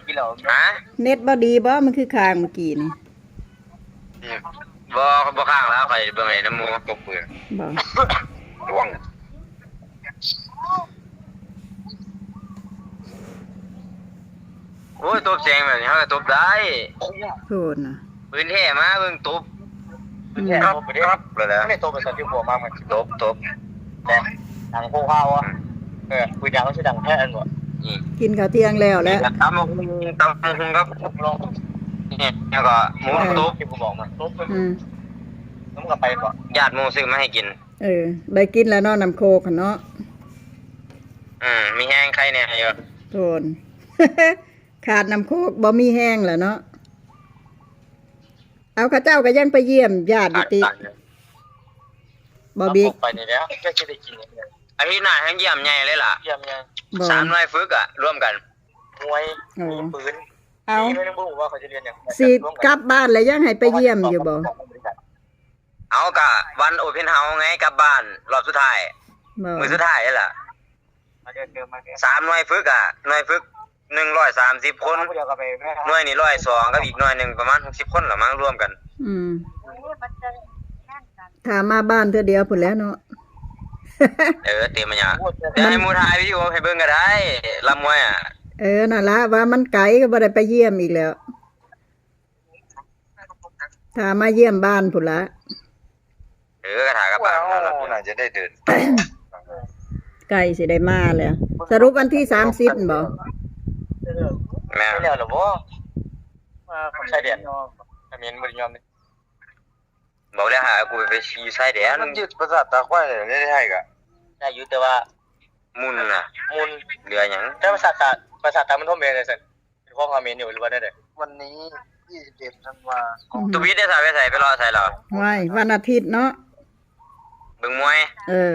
ກິນແລ້ວ ຮະ? ເນັດບໍ່ດີບໍ່? ມັນຄືຄ້າງເມື່ອກີ້ນີ້. ອືມ ບໍ່ ບໍ່ຄ້າງແລ້ວ ຂ້ອຍເບິ່ງໃຫ້ນຳໝູ່ຕົບປືນ. ບໍ່ ລະວັງ. ໂອ້ຍ ຕົບແສງແບບນີ້ເຮົາກໍຕົບໄດ້. ໂພດນະ. ປືນແທ້ມາເບິ່ງຕົບ ອືມ ຕັບ ຕັບແລ້ວແຫຼະ. ມັນໄດ້ຕົບໄປໃສ່ທີ່ຫົວມາ ມັນຕົບ ຕົບ ແຕ່ດັງໂພວາວະ. ເອີ ປືນຢາງມັນຊິດັງແທ້ອັນບໍ່. ອືມ ກິນເຂົ້າທ່ຽງແລ້ວແຫຼະ. ຕຳບັກຫຸ່ງ ຕຳບັກຫຸ່ງກັບ ແລ້ວກໍໝູຕົບ ທີ່ກູບອກມັນຕົບ. ອືມ ແລ້ວມັນກໍໄປບໍ່ ຍາດໝູ່ຊື້ມາໃຫ້ກິນ. ເອີ ໄດ້ກິນແລ້ວເນາະ ນ້ຳໂຄກຫັ້ນເນາະ. ອືມ ມີແຮງໄຄແດ່ຢູ່. ໂພດ ຂາດນ້ຳໂຄກບໍ່ມີແຮງແລ້ວເນາະ. ເອົາ ເຂົາເຈົ້າກໍຍັງໄປຢ້ຽມຍາດຢູ່ຕິ ບໍ່ບິກ? ໄປນີ້ແຫຼະ ຈັກຊິໄດ້ກິນຫຍັງ. ອາທິດໜ້າແຮ່ງຢ້ຽມໃຫຍ່ເລີຍລະ. ຢ້ຽມໃຫຍ່ ບໍ່ ສາມໜ່ວຍຝຶກອະ ລວມກັນ. ໂອ້ຍ ໂອ້ ມີປືນ. ເອົາ ມີໜ່ວຍໜຶ່ງບໍ່ຮູ້ວ່າເຂົາຈະຮຽນຫຍັງ ຊິກັບບ້ານແລ້ວຍັງໃຫ້ໄປຢ້ຽມຢູ່ບໍ່? ເອົາ ກະວັນໂອເພັນເຮົາສ໌ໄງ ກັບບ້ານ ລອບສຸດທ້າຍ ມື້ສຸດທ້າຍເລີຍລະ. ສາມໜ່ວຍຝຶກອະ ໜ່ວຍຝຶກໜຶ່ງຮ້ອຍສາມສິບຄົນ ໜ່ວຍນີ້ຮ້ອຍສອງ ກັບອີກໜ່ວຍໜຶ່ງປະມານຫົກສິບຄົນລະມັ້ງ ລວມກັນ. ອືມ ຖ້າມາບ້ານເທື່ອດຽວພຸ້ນແຫຼະເນາະ. ເອີ ເຕັມມາຍາ ດຽວໃຫ້ໝູ່ຖ່າຍວິດີໂອໃຫ້ເບິ່ງກໍໄດ້ ລຳມວຍອະ. ເອີ ນັ້ນລະ ວ່າມັນໄກກໍບໍ່ໄດ້ໄປຢ້ຽມອີກແລ້ວ. ຖ້າມາຢ້ຽມບ້ານພຸ້ນລະ. ເອີ ຖ້າກັບບ້ານພຸ້ນລະ ໜ້າຈະໄດ້ເດີນ ໃກ້ຊິໄດ້ມາແລ້ວ. ສະຫຼຸບວັນທີສາມສິບບໍ່? ແມ່ນ ໄປແລ້ວລະບໍ່? ຊາຍແດນ ຂະເໝນບໍ່ໄດ້ຍອມ. ບອກແລ້ວຫາກູໄປຢູ່ຊາຍແດນ. ມັນຍຶດປາສາດຕາຄວາຍໄດ້ ໄດ້ໄທກະໄດ້ຢູ່ ແຕ່ວ່າມຸນນະ ມຸນ ເຫຼືອຫຍັງ? ແຕ່ປາສາດຕາ ປາສາດຕາມັນທົ່ວແມ່ນຈັ່ງຊັ້ນ. ເປັນຂອງອາເມນຢູ່ ຫຼືວ່າແນວໃດ? ວັນນີ້ ຊາວເອັດທັນວາ ອືມ ທະວິດໄດ້ ໄປໃສ ໄປເລາະໃສລາວ? ວ້າຍ ວັນອາທິດເນາະ ເບິ່ງມວຍ. ເອີ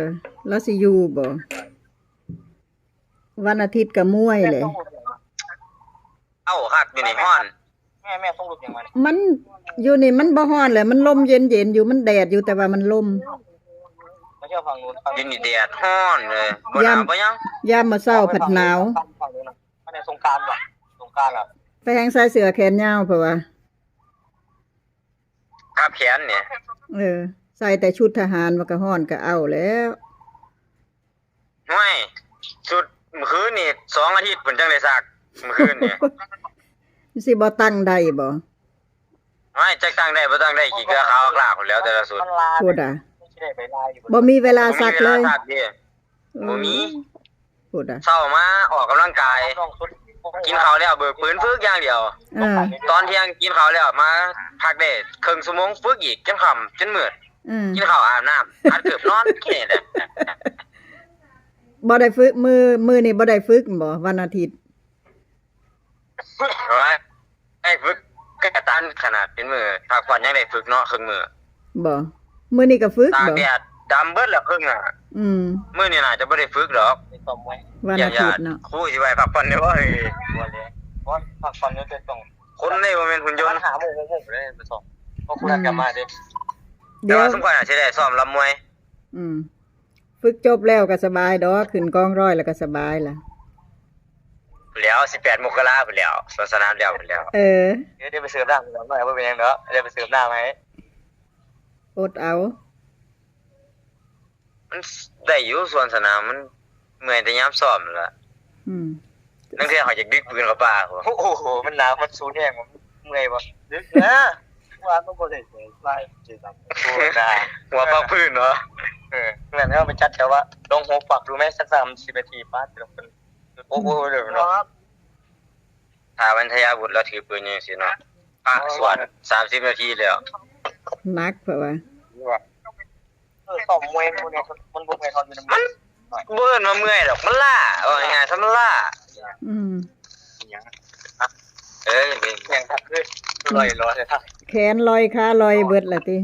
ລາວຊິຢູ່ບໍ່? ວັນອາທິດກໍມວຍແຫຼະ. ເອົ້າ ຄັກຢູ່ນີ້ ຮ້ອນ. ແມ່ ແມ່ສົ່ງຮູບຫຍັງມານີ້? ມັນຢູ່ນີ້ມັນບໍ່ຮ້ອນແຫຼະ ມັນລົມເຢັນໆຢູ່ ມັນແດດຢູ່ ແຕ່ວ່າມັນລົມ. ມາທ່ຽວຝັ່ງໂນ້ນ ຢູ່ນີ້ແດດຮ້ອນເລີຍ ບໍ່ໜາວບໍ່ຫຍັງ. ຍາມ ຍາມມື້ເຊົ້າພັດໜາວ. ອັນນີ້ສົງການບໍ່? ສົງການລະ ໄປແຮ່ງໃສ່ເສື້ອແຂນຍາວ ເພາະວ່າ ຄາບແຂນນີ້. ເອີ ໃສ່ແຕ່ຊຸດທະຫານ ມັນກໍຮ້ອນກໍເອົ້າແລ້ວ. ຫ້ວຍ ຊຸດມື້ຄືນນີ້ສອງອາທິດພຸ້ນຈັ່ງໄດ້ຊັກ ມື້ຄືນນີ້. ມັນຊິບໍ່ຕັ້ງໄດ້ບໍ່? ຫ້ວຍ ຈັກຕັ້ງໄດ້ບໍ່ຕັ້ງໄດ້ ຂີ້ເກືອຂາວອາກລາກພຸ້ນແຫຼ້ວ ແຕ່ລະຊຸດ. ໂພດອະ ບໍ່ມີເວລາຊັກເລີຍ. ບໍ່ມີເວລາຊັກເດ້. ບໍ່ມີ. ໂອ້ຍ ພຸ້ນນະ ເຊົ້າມາອອກກຳລັງກາຍ ກິນເຂົ້າແລ້ວເບີກປືນຝຶກຢ່າງດຽວ. ເອີ ຕອນທ່ຽງກິນເຂົ້າແລ້ວມາພັກໄດ້ເຄິ່ງຊົ່ວໂມງ ຝຶກອີກຈົນຄ່ຳຈົນມືດ. ອືມ ກິນເຂົ້າອາບນ້ຳ ຕັດເກີບນອນ ແຄ່ນີ້ແຫຼະ. ບໍ່ໄດ້ຝຶກ ມື້ ມື້ນີ້ບໍ່ໄດ້ຝຶກແມ່ນບໍ່ ວັນອາທິດ? ໂອ້ຍ ໄດ້ຝຶກກະຕັນຂະໜາດເປັນມື້ ພັກຜ່ອນຍັງໄດ້ຝຶກເນາະ ເຄິ່ງມື້. ບໍ່ ມື້ນີ້ກໍຝຶກບໍ່? ຕາກແດດດຳເບິດແລ້ວເຄິ່ງໜ້າ. ອືມ ມື້ນີ້ໜ້າຈະບໍ່ໄດ້ຝຶກດອກ ວັນອາທິດເນາະ. ຄູຊິໄວ້ພັກຜ່ອນແດ່ບໍ່? ເອີຍ ບໍ່ແລ້ວ ບໍ່ ພັກຜ່ອນຢູ່ແຕ່ຕ້ອງ ຄົນນີ້ບໍ່ແມ່ນຫຸ່ນຍົນ. ຫາໂມງ ຫົກໂມງເດ້ໄປຊ້ອມ ເພາະຄູນັດກັນມາເດ້. ແຕ່ວ່າຊຸມຂ້ອຍໜ້າຊິໄດ້ຊ້ອມລຳມວຍ. ອືມ ຝຶກຈົບແລ້ວກໍສະບາຍດອກ ຂຶ້ນກອງຮ້ອຍແລ້ວກໍສະບາຍລະ. ແລ້ວ ສິບແປດມົກກະລາພຸ້ນແລ້ວ ສວນສະໜາມແລ້ວພຸ້ນແລ້ວ. ເອີ ດຽວໄປເສີບນ້ຳໃຫ້ ບໍ່ເປັນຫຍັງດອກ ດຽວໄປເສີບນ້ຳໃຫ້. ອົດເອົາ ມັນໄດ້ຢູ່ ສວນສະໜາມ ມັນເມື່ອຍແຕ່ຍາມຊ້ອມລະ. ອືມ ລາງເທື່ອເຮົາຢາກດຶກປືນເຂົ້າປ່າ. ໂອ້ໂຫ ມັນໜາວ ມັນສູນແຮງ ເມື່ອຍບໍ່? ດຶກນະ ວ່າມັນບໍ່ໄດ້ໃສ່ຫຼາຍ ໂອ້ນະ ຫົວປາກພື້ນເນາະ. ເອີ ແມ່ນ ເຮົາໄປຈັດແຖວວ່າ ລອງຫົກປັກດູແມ ສັກສາມສິບນາທີ ປາດ ແຕ່ລະຄົນ. ໂອ້ໂຫ ເດີເນາະ ຖ້າວັນທະຍາວຸດລາວຖືປືນຢູ່ຈັ່ງຊີ້ເນາະ ພະສວດສາມສິບນາທີແລ້ວ. ໜັກເພາະວ່າ ເອີ ຊ້ອມມວຍ ມັນບໍ່ແມ່ນເຮົາຢູ່ນຳ ມັນບໍ່ເອີ້ນວ່າເມື່ອຍດອກ ມັນລ້າ ເວົ້າງ່າຍໆຊະ ມັນລ້າ. ອືມ ເອີ ແຂນລອຍ ລອຍ ແຂນລອຍ ຂາລອຍເບິດລະຕິ.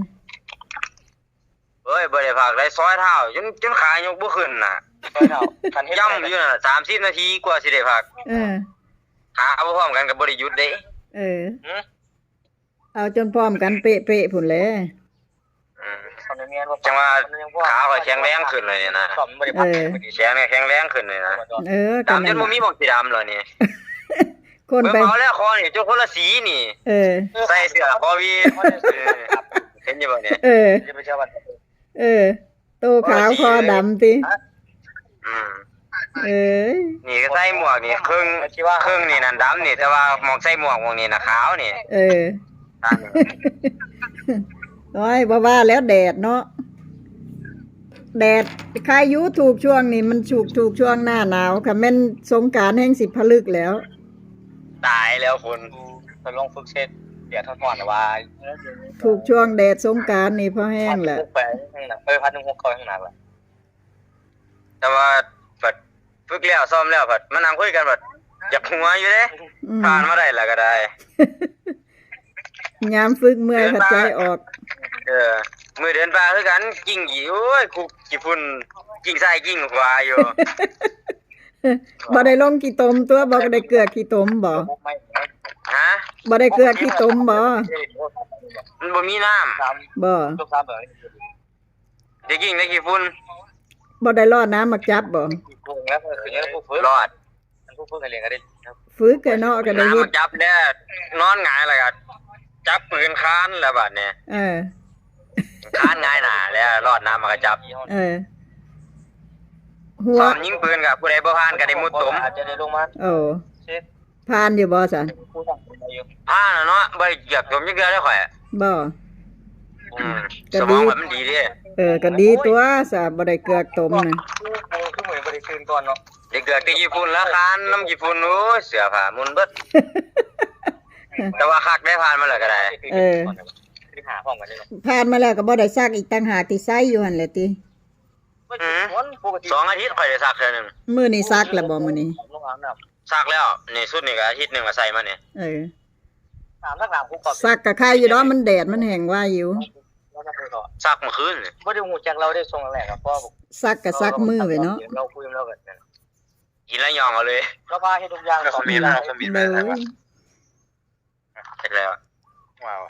ເອີຍ ບໍ່ໄດ້ພັກໄດ້ ຊອຍເທົ້າຈົນ ຈົນຂາຍົກບໍ່ຂຶ້ນນະ ຊອຍເທົ້າ ຢ້ຳຢູ່ນັ້ນ ສາມສິບນາທີກວ່າຊິໄດ້ພັກ. ເອີ ຂາບໍ່ພ້ອມກັນກໍບໍ່ໄດ້ຢຸດເດ້. ເອີ ຫື ເອົາຈົນພ້ອມກັນເປະໆພຸ້ນແຫຼະ. ອືມ ຈັ່ງວ່າຂາຂ້ອຍແຂງແຮງຂຶ້ນເລີຍນີ້ນະ. ເອີ ແຂງແຂງແຮງຂຶ້ນເລີຍນະ. ເອີ ດຳຈົນບໍ່ມີໝ່ອງຊິດຳແລ້ວນີ້. ຄົນໄປ ເບິ່ງເອົາແລ້ວ ຄໍນີ້ຈົນຄົນລະສີນີ້ ເອີ ໃສ່ເສື້ອຄໍວີ ເອີ ເຫັນຢູ່ບໍ່ນີ້ ເອີ ຢ່າໄປເຊື່ອມັນ ເອີ ໂຕຂາວຄໍດຳຕິ ອືມ ເອີຍ ນີ້ກໍໃສ່ໝວກນີ້ ເຄິ່ງ ເຄິ່ງນີ້ນັ້ນດຳນີ້ ແຕ່ວ່າໝວກໃສ່ໝວກໝວກນີ້ນະຂາວນີ້ ເອີ ໂອ້ຍ ບໍ່ວ່າແລ້ວແດດເນາະ ແດດຄາຍຢູ່ ຖືກຊ່ວງນີ້ມັນຖືກ ຖືກຊ່ວງໜ້າໜາວ ຄັນແມ່ນສົງການແຮ່ງຊິຜະລຶກແລ້ວ ຕາຍແລ້ວຄົນ ໄປລອງຝຶກເຊັດ ແດດຮ້ອນໆ ລະວ່າ ຖືກຊ່ວງແດດສົງການນີ້ພໍແຮງແຫຼະ ພັນໜຶ່ງຫົກ ໄປທາງໜ້າ ເອີ ພັນໜຶ່ງຫົກ ເຂົ້າທາງໜ້າລະ ແຕ່ວ່າບັດຝຶກແລ້ວຊ້ອມແລ້ວ ບັດມານັ່ງຄຸຍກັນ ບັດຢາກຫົວຢູ່ເດ້ ອືມ ຜ່ານມາໄດ້ລະກໍໄດ້ ຍາມຝຶກເມື່ອຍພັດໃຈອອກ ເອີ ມື້ເດີນປ່າຄືກັນ ກິ້ງອີກ ໂອ້ຍ ຄຸກຂີ້ຝຸ່ນ ກິ້ງຊ້າຍກິ້ງຂວາຢູ່ ບໍ່ໄດ້ລົງຂີ້ຕົມຕົວະ ບໍ່ໄດ້ເກືອກຂີ້ຕົມບໍ່? ຮະ? ບໍ່ໄດ້ເກືອກຂີ້ຕົມບໍ່? ມັນບໍ່ມີນ້ຳ ບໍ່? ໄດ້ກິ້ງໄດ້ຂີ້ຝຸ່ນ ບໍ່ໄດ້ລອດນ້ຳໝາກຈັບບໍ່? ລອດ ຝຶກໃຫ້ເນາະ ກໍໄດ້ເຮັດ ຈັບແລ້ວນອນຫງາຍ ແລ້ວກໍຈັບປືນຄານແລ້ວບາດນີ້ ເອີ ຄານຫງາຍໜ້າແລ້ວລອດນ້ຳໝາກຈັບ ເອີ ຫົວ ຊ້ອມຍິງປືນກໍຜູ້ໃດບໍ່ຜ່ານກໍໄດ້ມຸດຕົມ ອາດຈະໄດ້ລົງມາ ໂອ້ ຜ່ານຢູ່ບໍ່ຊັ້ນ? ຜ່ານແລ້ວເນາະ ບໍ່ໄດ້ເກືອກຕົມຈັກເທື່ອເດ້ຂ້ອຍ ບໍ່? ອືມ ກໍດີ ສະໝອງຂ້ອຍມັນດີເດ້ ເອີ ກໍດີຕົວະ ບໍ່ໄດ້ເກືອກຕົມນະ ຄືມື້ນີ້ບໍ່ໄດ້ຕື່ນກ່ອນເນາະ ໄດ້ເກືອກແຕ່ຂີ້ຝຸ່ນລະ ຄານນຳຂີ້ຝຸ່ນ ໂອ້ຍ ເສື້ອຜ້າໝຸ່ນເບິດ ແຕ່ວ່າຄັກໄດ້ ຜ່ານມາແລ້ວກໍໄດ້ ເອີ ຜ່ານມາແລ້ວກໍບໍ່ໄດ້ຊັກອີກຕ່າງຫາກ ທີ່ໃສ່ຢູ່ຫັ້ນແຫຼະຕິ ອືມ ສອງອາທິດຂ້ອຍໄດ້ຊັກເທື່ອໜຶ່ງ ມື້ນີ້ຊັກແລ້ວບໍ່? ມື້ນີ້ ຊັກແລ້ວ ນີ້ຊຸດນີ້ກໍອາທິດໜຶ່ງກໍໃສ່ມານີ້ ເອີ ຊັກກໍໄຄຢູ່ດອກ ມັນແດດມັນແຫ້ງໄວຢູ່ ຊັກມື້ຄືນນີ້ ບໍ່ໄດ້ຮູ້ຈັກລາວເດ້ ຊ່ວງແລກໆ ກໍພໍ ຊັກກໍຊັກມື້ໄວ້ເນາະ ລາວຄຸຍນຳລາວກໍກິນແລ້ວຍ່ອງເອົາເລີຍ ລາວພາເຮັດທຸກຢ່າງ ຄອມເມັນ ຄອມເມັນໄປ ເຮັດແລ້ວ ວ້າວ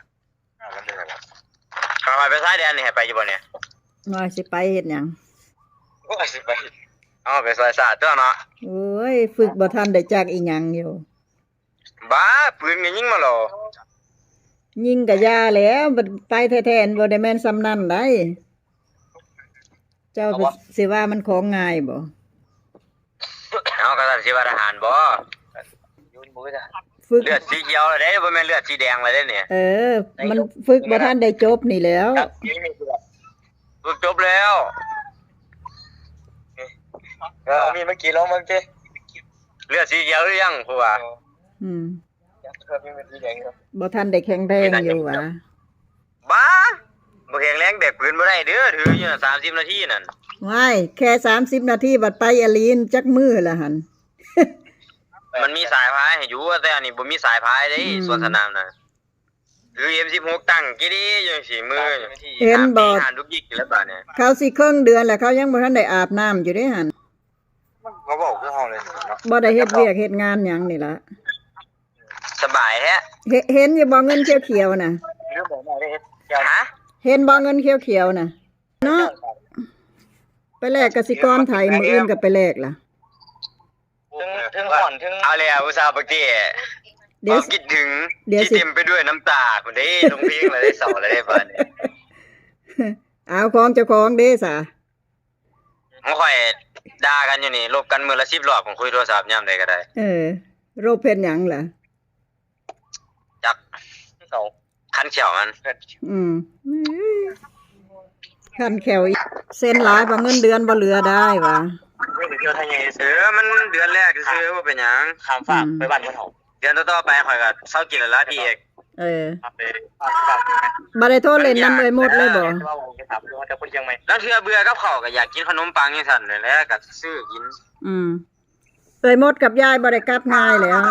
ຄັນວ່າໄປຊາຍແດນນີ້ໃຫ້ໄປຢູ່ບໍ່ນີ້? ວ່າຊິໄປເຮັດຫຍັງ? ວ່າຊິໄປ ເອົາ ໄປຊ່ອຍຊາດຕົວະເນາະ ໂອ້ຍ ຝຶກບໍ່ທັນໄດ້ຈັກອີຫຍັງຢູ່ ບ້າ ປືນກໍຍິງມາແລ້ວ ຍິງກໍຢ່າແລ້ວ ໄປແທ້ໆ ບໍ່ໄດ້ແມ່ນສ່ຳນັ້ນໃດ ເຈົ້າຊິວ່າມັນຂອງງ່າຍບໍ່? ເອົາ ກໍຊັ້ນຊິວ່າທະຫານບໍ່? ຝຶກ ເລືອດສີຂຽວແລ້ວເດ້ ບໍ່ແມ່ນເລືອດສີແດງແລ້ວເດ້ນີ້ ເອີ ມັນຝຶກບໍ່ທັນໄດ້ຈົບນີ້ແລ້ວ ຝຶກຈົບແລ້ວ ເອີ ເອົາມີດມາກີດລອງເບິ່ງຕິ ເລືອດສີຂຽວຫຼືຍັງ ຜູ້ວ່າ ອືມ ບໍ່ທັນໄດ້ແຂງແຮງຢູ່ຫວາ? ບ້າ ບໍ່ແຂງແຮງແບກປືນບໍ່ໄດ້ເດີ ຖືຢູ່ນັ້ນ ສາມສິບນາທີນັ້ນ ວ້າຍ ແຄ່ສາມສິບນາທີ ບັດໄປອີ່ຫຼີ ຈັກມື້ລະຫັ້ນ ມັນມີສາຍພາຍໃຫ້ຢູ່ ແຕ່ອັນນີ້ບໍ່ມີສາຍພາຍເດ້ ອືມ ສວນສະໜາມນະ ຖືເອັມສິບຫົກຕັ້ງກີ້ດີຢູ່ຈັ່ງຊີ້ ມື ເຫັນບໍ່ ຫານດຸກດິກຢູ່ແລ້ວບາດນີ້ ເຂົາຊິເຄິ່ງເດືອນແລ້ວ ເຂົາຍັງບໍ່ທັນໄດ້ອາບນ້ຳຢູ່ເດ້ຫັ້ນ ມັນກໍເວົ້າຄືເຮົາເລີຍເນາະ ບໍ່ໄດ້ເຮັດວຽກເຮັດງານຫຍັງນີ້ລະ ສະບາຍແທ້ ເຫັນ ເຫັນຢູ່ບໍ່ເງິນຂຽວໆນະ? ຮະ? ເຫັນບໍ່ເງິນຂຽວໆນະ? ເນາະ ໄປແລກກະສິກອນໄຖ ມື້ອື່ນກໍໄປແລກລະ ເທິງ ເທິງຮ້ອນ ເທິງ ເອົາແລ້ວ ຜູ້ສາວປາກເກ ດຽວ ຄວາມຄິດເຖິງ ດຽວ ທີ່ເຕັມໄປດ້ວຍນ້ຳຕາພຸ້ນເດ້ ລົງເພງແລ້ວເດ້ ເສົ້າແລ້ວເດ້ບາດນີ້ ເອົາຂອງເຈົ້າຂອງເດ້ສາ ຂອງຂ້ອຍດ່າກັນຢູ່ນີ້ ລົບກັນມື້ລະສິບລອບ ຂ້ອຍຄຸຍໂທລະສັບຍາມໃດກໍໄດ້ ເອີ ລົບເຮັດຫຍັງລະ? ຈັກ ຄືເກົ່າ ຄັນແຂ້ວມັນ ອືມ ຄັນແຂ້ວອີກ ເຊັນຫຼາຍວ່າເງິນເດືອນບໍ່ເຫຼືອໄດ້ຫວາ ເອີ ມັນເດືອນແລກຊື່ໆ ບໍ່ເປັນຫຍັງ ຂ້າມຟາກ ອືມ ໄປບ້ານເພິ່ນເຮົາ ເດືອນຕໍ່ໆໄປຂ້ອຍກໍເຊົາກິນແລ້ວລະ ພີເອັກ ເອີ ບໍ່ໄດ້ໂທລະຫຼິ້ນນຳເອື້ອຍມົດເລີຍບໍ່? ລາງເທື່ອເບື່ອກັບເຂົ້າກໍຢາກກິນຂະໜົມປັງຈັ່ງຊັ້ນແຫຼະ ກໍຊື້ກິນ ອືມ ເອື້ອຍມົດກັບຍາຍບໍ່ໄດ້ກັບງ່າຍແລ້ວ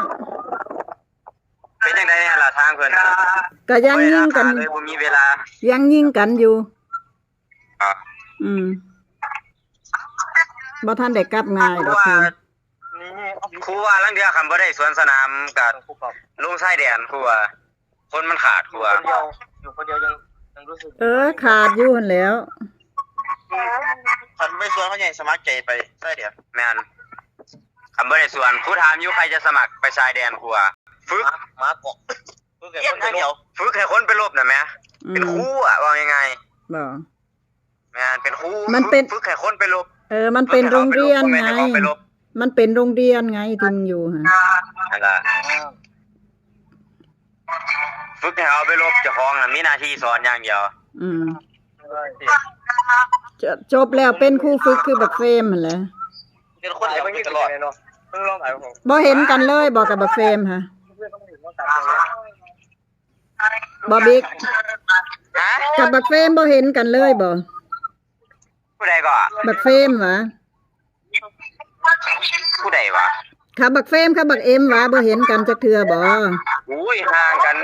ເປັນຈັ່ງໃດແດ່ລະທາງເພິ່ນ? ກໍຍັງຍິງກັນ ບໍ່ມີເວລາ ຍັງຍິງກັນຢູ່ ອືມ ບໍ່ທັນໄດ້ກັບງ່າຍດອກ ຄູວ່າ ຄູວ່າລາງເທື່ອຄັນບໍ່ໄດ້ສວນສະໜາມກໍລົງຊາຍແດນ ຄູວ່າ ຄົນມັນຂາດ ຄູວ່າ ຢູ່ຄົນດຽວ ຢູ່ຄົນດຽວຍັງ ຍັງຮູ້ສຶກ ເອີ ຂາດຢູ່ຫັ້ນແຫຼ້ວ ຄັນໄປສວນເຂົາໃຫຍ່ສະໝັກໃຈໄປຊາຍແດນ ແມ່ນ ຄັນບໍ່ໄດ້ສວນ ຄູຖາມຢູ່ ໃຜຈະສະໝັກໄປຊາຍແດນ ຄູວ່າ ຝຶກ ໝາກອກ ຝຶກໃຫ້ຄົນໄປລົບ ຝຶກໃຫ້ຄົນໄປລົບນະແມ ອືມ ເປັນຄູອະ ເວົ້າງ່າຍໆ ບໍ່ ແມ່ນ ເປັນຄູ ມັນເປັນ ຝຶກໃຫ້ຄົນໄປລົບ ເອີ ມັນເປັນໂຮງຮຽນໄງ ມັນເປັນໂຮງຮຽນໄງທີ່ມັນຢູ່ຫັ້ນ ຫັ້ນລະ ຝຶກໃຫ້ເຮົາໄປລົບ ເຈົ້າຂອງນະມີໜ້າທີ່ສອນຢ່າງດຽວ ອືມ ຈ- ຈົບແລ້ວເປັນຄູຝຶກຄືບັກເຟມຫັ້ນແຫຼະ ເປັນຄົນທີ່ມັນຢູ່ຕະຫຼອດເນາະ ບໍ່ເຫັນກັນເລີຍບໍ່ກັບບັກເຟມຫະ? ບໍ່ບິກ ຮະ? ກັບບັກເຟມບໍ່ເຫັນກັນເລີຍບໍ່? ຜູ້ໃດກໍ? ບັກເຟມຫວາ? ຜູ້ໃດຫວາ? ຄັບບັກເຟມ ຄັບບັກເອັມຫວາ ບໍ່ເຫັນກັນຈັກເທື່ອບໍ່? ໂອ້ຍ ຫ່າງກັນ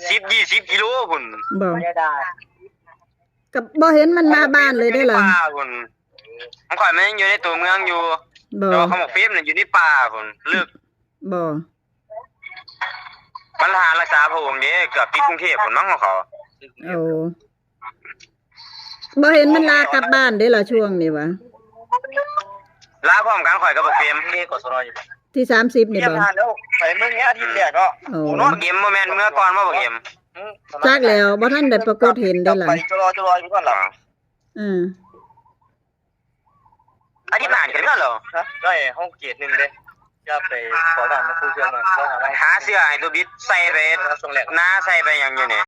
ສິບ ຊາວກິໂລພຸ້ນ ບໍ່? ກໍບໍ່ເຫັນມັນມາບ້ານເລີຍເດ້ລະ ມັນຢູ່ໃນປ່າພຸ້ນ ຂອງຂ້ອຍມັນຍັງຢູ່ໃນຕົວເມືອງຢູ່ ບໍ່? ແຕ່ວ່າຂອງບັກເຟມນັ້ນຢູ່ໃນປ່າພຸ້ນ ເລິກ ບໍ່? ມັນລາຮັກສາພະອົງເດ້ ເກືອບຕິດກຸງເທບພຸ້ນມັ້ງຂອງເຂົາ ໂອ້ ບໍ່ເຫັນມັນລາກັບບ້ານເດ້ລະຊ່ວງນີ້ຫວາ? ລາພ້ອມກັນຂ້ອຍກັບບັກເຟມ ທີ່ສາມສິບນີ້ບໍ່? ໄປເມືອງນີ້ອາທິດແລກເນາະ ໂອ້ ບັກເອັມບໍ່ແມ່ນເມືອກ່ອນບໍ່ບັກເອັມ? ຈັກແລ້ວ ບໍ່ທັນໄດ້ປາກົດເຫັນເດ້ລະ ໄປຈະລໍຈະລໍຢູ່ຫັ້ນລະ ອືມ ອາທິດໜ້ານີ້ກໍເດືອນແລ້ວ ໄດ້ຫ້ອງເກດໜຶ່ງເດ້ ຢ່າໄປຂໍບ້ານມາຄຸຍເລື່ອງນັ້ນ ຫາເສື້ອໃຫ້ໂຕບິດໃສ່ໄປນາ ໃສ່ໄປຫຍັງຢູ່ນີ້